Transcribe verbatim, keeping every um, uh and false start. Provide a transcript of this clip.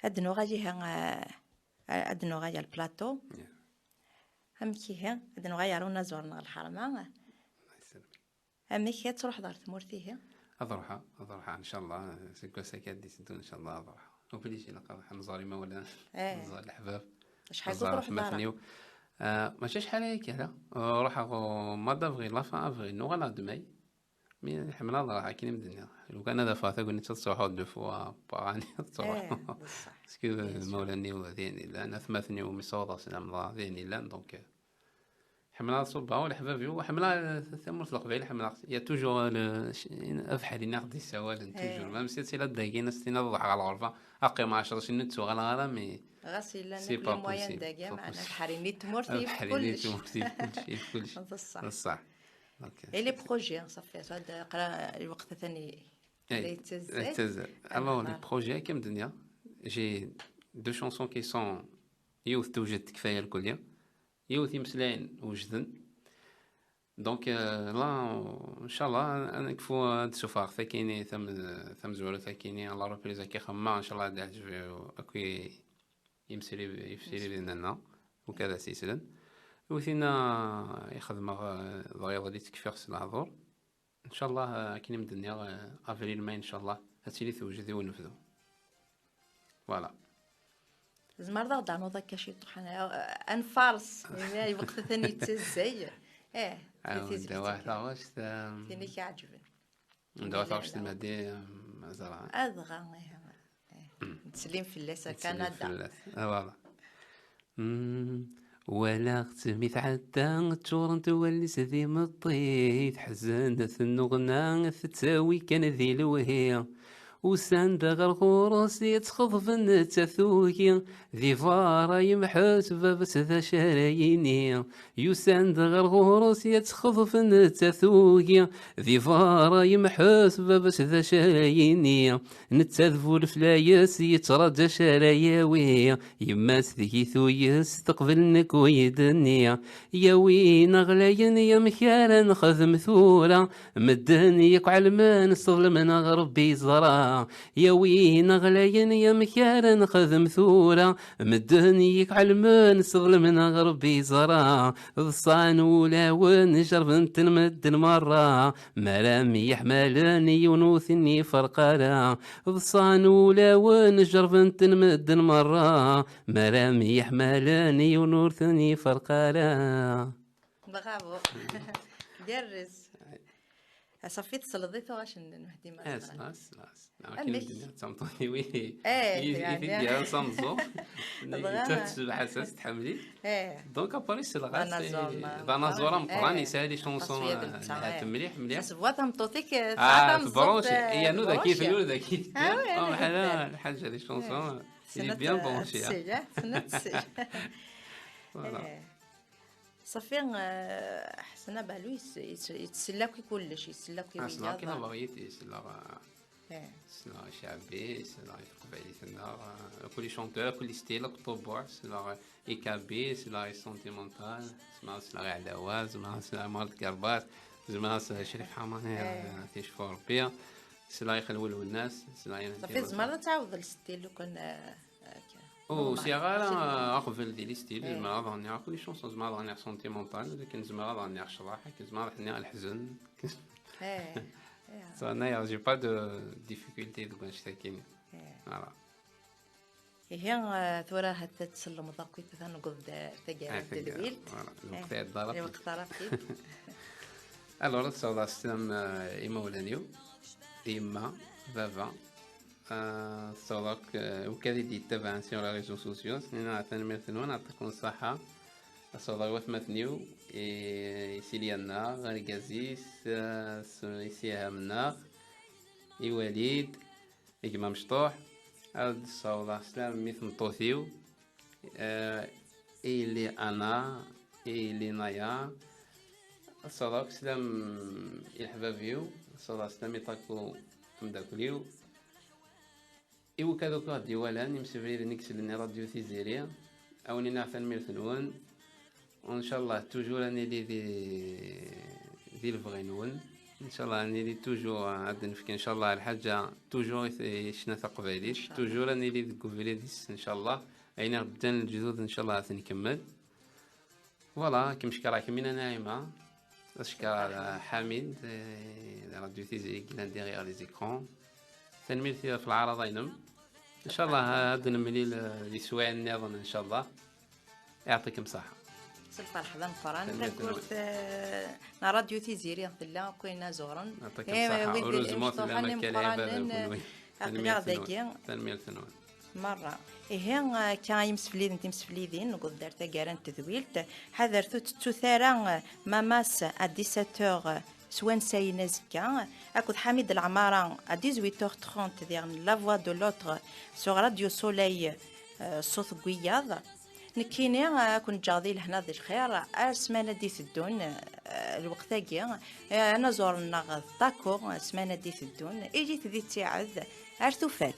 Ad nuɣal ihi, eh, ad nuɣal ɣer plateau. Amek ihi? Ad nuɣal ɣer unaẓur neɣ lḥerma. Amek ad truḥeḍ ɣer tmurt ihi? Ad ruḥeɣ, ad ruḥeɣ, ncallah, seg wass-agi ad d-iteddun, ncallah, ad ruḥeɣ. Obligé ilaq ad ruḥeɣ, nẓer imawlan, nẓer leḥbab, acḥal nẓer truḥeḍ ara? Atmaten-iw. Ah, mačči acḥal aya kan, ah. Ruḥeɣ au mois d'avril, la fin avril, nuɣal ɣer mai. Mi ḥemmleɣ ad ruḥeɣ akken i m-d-nniɣ. Lukan ad afeɣ tagnit ad truḥeḍ deux fois par année, ad truḥeḍ. Parce que imawlan-iw d ayen yellan, atmaten-iw mi ssawḍeɣ s lemḍa d ayen yellan, donc, euh, ḥemmleɣ ad ṣubbeɣ, u leḥbab-iw, ḥemmleɣ, eh, tamurt n Leqbayel, ḥemmleɣ. Il y a toujours, eh, le, ch-, abeḥri-nni aɣ-d-yessawalen, toujours. Même si d-tiniḍ dagi, ad s-tiniḍ ad ruḥeɣ ɣer lɣerba, ad qqimeɣ ɛecṛa snin ur d-ttuɣaleɣ ara, mais ɣas yella c'est pas possible, dagi, pas meɛna possible. Abeḥri-nni n tmurt yif kullec. Abeḥri-nni n tmurt yif kullec, yif kullec. D ṣṣeḥ. D ṣṣeḥ. Donc, et les projets, ça fait ça, de, qra, lweqt atan i-, la yettazzal. Alors, les projets, akken d-nniɣ, j'ai deux chansons qui sont, yiwet tewjed tekfa-yi lkulli. Yiwet imeslayen wejden. Donc, euh, là, ncallah, ad nekfu ad d-sufɣeɣ takini, tam-, tamezwarut akini, la reprise akka xemma, ncallah ad d-iɛǧeb akk i-, imsirib-, imsiribin-nneɣ, ukad ad s-yeslen. Yiwet-inna i xedmeɣ, euh, dɣa iḍelli tekfiɣ s lehdur. Ncallah, euh, akken i m-d-nniɣ, euh, avril, mai, ncallah, ad tili tewjed i unebdu. Voilà. Tzemreḍ ad aɣ-d-ternuḍ akka ciṭuḥ, ad n-, ad nfares, imi lweqt atan yettazzay. Eh, ah, tizlit-agi. Taɣect, um, tin i k-iɛeǧben. Taɣect n Madi, um, Azra. Adɣa, eh, eh. Nettsellim fell-as, a Kanada. Nettsellim fell-as. Ah, voilà. Mm, walaɣ-tt mi tɛedda, ččurent wallen-is d imeṭṭi, tḥzen tennuɣna, tettawi kan di lewhi. Usan-d ɣer ɣur-s, yettxeḍben netta tugi, di berra yemḥes baba-s d acu ara yini. Yusan-d ɣer ɣur-s, yettxeḍben netta tugi, di berra yemḥes baba-s d acu ara yini. Netta d bu leflayes, yettraǧu acu ara yawi. Yemma-s deg-i tuyes, teqbel nekk ur yi-d-tenni. Yawi neɣlayen, amek ara nexdem tura? Medden yakk ɛelmen s ḍelm-nneɣ Rebbi yeẓra. Yawi neɣlayen, amek ara nexdem tura? Medden yakk ɛelmen s ḍelm-nneɣ Rebbi yeẓra. Ḍsan wulawen, jerben-ten medden merra. Mi ara myeḥmalen, yiwen ur ten-iferq ara. Ḍsan wulawen, jerben-ten medden merra. Mi ara myeḥmalen, yiwen ur ten-iferq ara. Bravo. Gerrez. Ṣafi tesleḍ i tuɣac n Mehdi Mazra. Yes, yes, yes. Amek? Akken d-nniɣ d tameṭṭut-iw i, eh, i, i yeɛni, t-id-yerran s ameẓẓuɣ. Dɣa nettat tecbeḥ-as, tḥemmel-it. Eh. Donc, après, selleɣ-as, d anaẓur, eh, d anaẓur ameqqran, eh, yesɛa les chansons, eh, lhant mliḥ, mliḥ. Teswa tameṭṭut-ik, eh, ah, tesɛa tameẓẓuɣt, tebṛuc, eh, yernu daki, tebṛuc. Yernu daki. Ah, oui, oh, oui, lḥaǧa, oui. Lḥaǧa, les chansons, eh, il est bien branché, hein. Tessneḍ, tessneḍ. Voilà. Eh. Ṣafi, eh, Ḥsen Abalu yet-, yet-, yettsel akk i kullec, yetsel akk i wiyaḍ. Ah, selleɣ akken la variété, selleɣ, eh, eh, selleɣ i cɛebbi, selleɣ i teqbaylit-nneɣ, eh, akk les chanteurs, akk les styles, akk ṭubbuɛ, selleɣ i kabi, selleɣ i sentimental, zemreɣ selleɣ i Ɛlawa, zemreɣ selleɣ i Mard Garbat, zemreɣ selleɣ i Crif Ḥamani, eh, eh, ticfu Rebbi, selleɣ i Xelwel Wennas, selleɣ i... Ṣafi, tzemreḍ ad tɛawdeḍ le style lukan, eh, Akka. Ur sɛiɣ ara aɣbel di les styles, eh, zemreɣ ad ɣenniɣ akk les chansons, zemreɣ ad ɣenniɣ sentimental, akken zemreɣ ad ɣenniɣ ccḍeḥ, akken zemreɣ ad ɣenniɣ leḥzen. Eh, eh. So, anayeɣ, j'ai pas de difficulté deg wannect-agi. Eh. Voilà. Ihi, eh, tura ha-t-a tsellemeḍ akk i taneggeḍ d taggara, eh, d taggara, tedwilt. Voilà. Eh, lweqt iɛedda, lweqt ara t-id. Alors, ad ssawḍeɣ sslam, eh, imawlan-iw, yemma, baba, Ah, ssawḍeɣ akk, eh, wid i d-yettabaɛen sur les réseaux sociaux, s-nniɣ tanemmirt-nwen, yeɛṭikum ṣṣeḥḥa. Ssawḍeɣ i watmaten-iw, i, i Silya-nneɣ, argaz-is, eh, s-, i Siham-nneɣ, i Walid, i gma Mecṭuḥ. Ad ssawḍeɣ sslam i tmeṭṭut-iw, eh, i yelli Ana, i yelli Naya. Ssawḍeɣ akk sslam i leḥbab-iw, ssawḍeɣ sslam i Taku, ameddakel-iw. I wakk ad akk aɣ-d-iwalan, imsebriden i isellen i Radio Tiziri, ad wen-iniɣ tanemmirt-nwen. Ncallah, toujours ad nili di, di lebɣi-nwen. Inchallah ad nili toujours ad nefk inchallah lḥaǧa toujours i ccna taqbaylit, toujours ad nili deg ubrid-is inchallah. Ayen i ɣ-d-ddan lejdud inchallah ad t-nkemmel. Voilà, kem cekreɣ kemmina Naɛima, ad cekreɣ Ḥamid, eh, Radio Tiziri i yellan derrière les écrans. Tanemmirt ɣef leɛraḍa-inem. Inchallah ad nemlil, eh, di swayeɛ nniḍen inchallah. Iɛṭikem ṣaḥa. S lferḥ d ameqqran. Tanemmirt-nwen. Tagurt, eh, n Radio Tiziri tella akk ayen azuren. Iɛṭikem ṣaḥa. Ur uzmeɣ tellam akka lɛibad am kunwi. Aql-aɣ dagi. Tanemmirt-nwen. Merra. Ihi, akka ay imsefliden timseflidin, newweḍ-d ar taggara n tedwilt. Ḥadret ur tettut ara, eh, Mamas à dix-sept heures, eh, s wansayen azekka, akked Ḥamid Leɛmara à dix-huit heures trente diɣen La Voix de l'Autre sur Radio Soleil, eh, ṣṣut n wiyaḍ. Nekkini, eh, ad ken-ǧǧeɣ di lehna d lxir ar ssmana d-iteddun, eh, lweqt-agi, eh, anaẓur-nneɣ d Taku, eh, ssmana d-iteddun, ilit di ttiɛad, ar tufat.